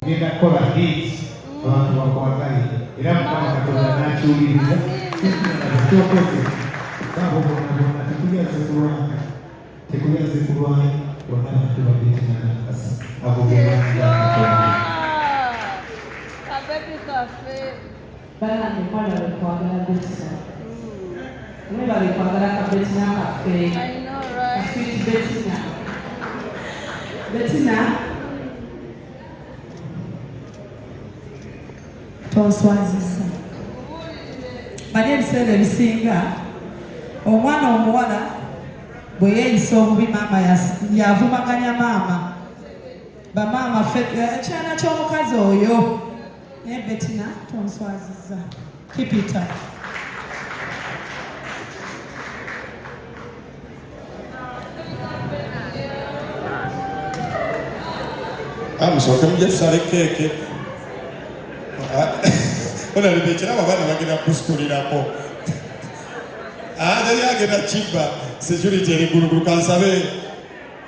Ogenda kukola hit, abantu bakwagale, era Mukama Katonda n'akiwuliriza kyokoze. Baabo bonna bonna tekulyaze kulwana, tekulyaze kulwana, bonna bantu ba Betina Namukasa. Ago ge maanyi ga Katonda. Kabebi kaffe. Banange, mwebale kwagala Betina, mwebale kwagala ka Betina kaffe. I know, right? Sweet Betina, Betina, tonswazizza. Mali ebiseera ebisinga omwana omuwala bwe yeeyisa obubi, maama yavumaganya maama, bamaama ffe ekyana ky'omukazi oyo. Naye Betina, tonswazizza, keep it up. Ah, musooke mujje tusale keeke. Onalibye ekirabo, abaana bagenda kusitulirako. Ah, teri agenda kibba, security eri gulugulu. Kansabe,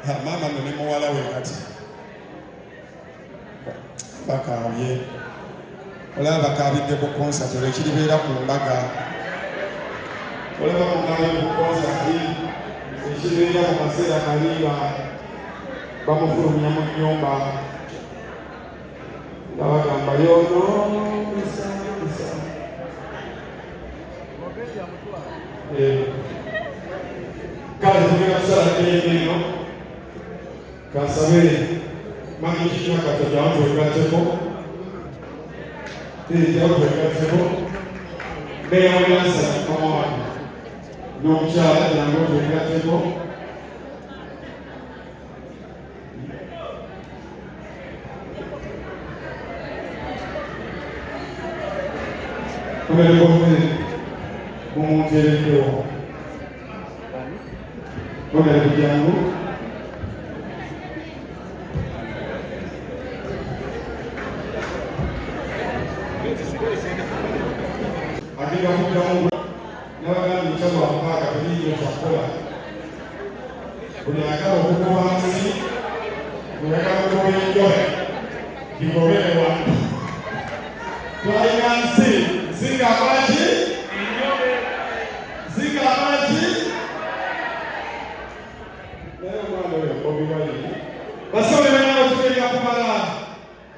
ah, maama nno ne muwala we kati bakaabye. Olaba bakaabidde ku concert, olwo ekiribeera ku mbaga. Olaba mukaabye ku concert, ekibeera mu kaseera kaliba bamufulumya mu nnyumba nga bagamba yono misa misa. Kale tugenda kusala keeke eno. Kansabe mami Kinyakato jawo twegatteko, jawo twegatteko. Meya Wilson, mama wange n'omukyala, jangu twegatteko. Honorable mumunterekewo. Honorable, jangu. Agenda kuddamu n'abagamba ekyalwa mukaaga teliiyo kyakukola. Buli ayagala okugoba nsi, buli ayagala okugoba enjobe, gigobere wano. Twalina nsi, nsi ng'akola ki? Nsi ng'akola ki? Naye omwana oyo Bobi Wine, basole banaabo, tugenda kumala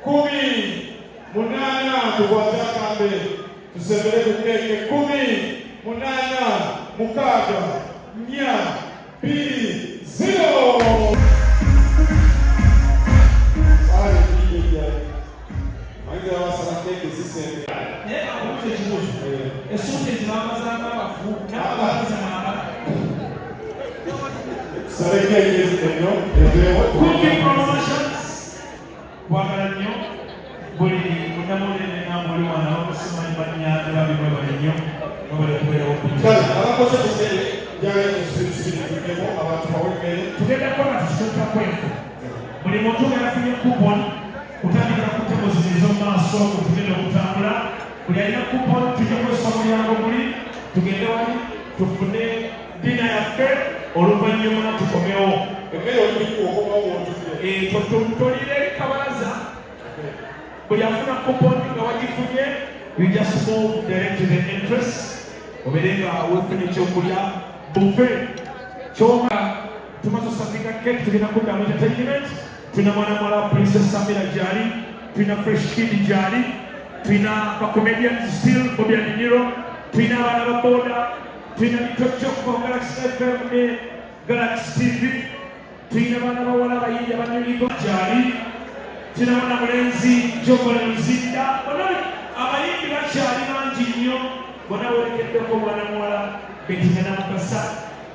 18, tukwate akambe, tusembere ku keeke. 10, 8, 6, 4, 2, 0. Bali ayinza basala keeke zisembera. Naye akubuuza ekibuuzo, essuuti ezibambazaako abafu nababaza mwambala? Tusale keeke eno eveewo. Cooking Promotions, kwagala nnyo buli munnamawulire nenamba oli wana abamusimanyi bannyange babimwebale nnyo, mwebale kubeerawo. Kale abakoze ku mmere, njagala tusibiriddemu abantu bawe emmere. Tugenda kukola tukituuka kwenfu, buli muntu nga yafunye coupon kutandikira ku table zino ez'omu maaso tugenda okutambula. Buli alina coupon tujja kukozesa omulyango guli, tugende wali tufune dinner yaffe, oluvannyuma tukomewo. Emmere olibikuwa okomawo wotudde. Tolira eri kabalaza. Buli afuna coupon nga wagifunye, you just move direct to the entrance, obeere nga wefunye ekyokulya buffet kyonga. Tumaze osavinga cake, tugenda kuddamu entertainment. Tulina mwana muwala Princess Samira gyali, tulina Fresh Kid gyali, tulina bacomedians still, Bobby and Nero, tulina abaana ba boda, tulina Little Joe from Galaxy FM ne Galaxy TV, tulina baana bawala abayimbi abanyuligo gyali, tulina mwana mulenzi Jogole Luzinda. Bonna abayimbi bakyali bangi nnyo, bonna werekeddeko mwana muwala Betina Namukasa.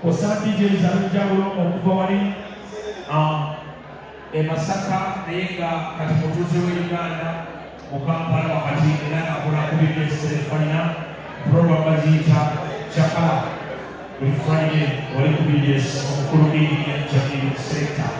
Osaba DJs ab'enjawulo okuva wali e Masaka, naye nga kati mutuuze we Uganda mu Kampala wakati, era ng'akola ku BBS Terefayina, program bagiyita Cakala buli Friday wali ku BBS, omukulu Engineer Jamil Selector.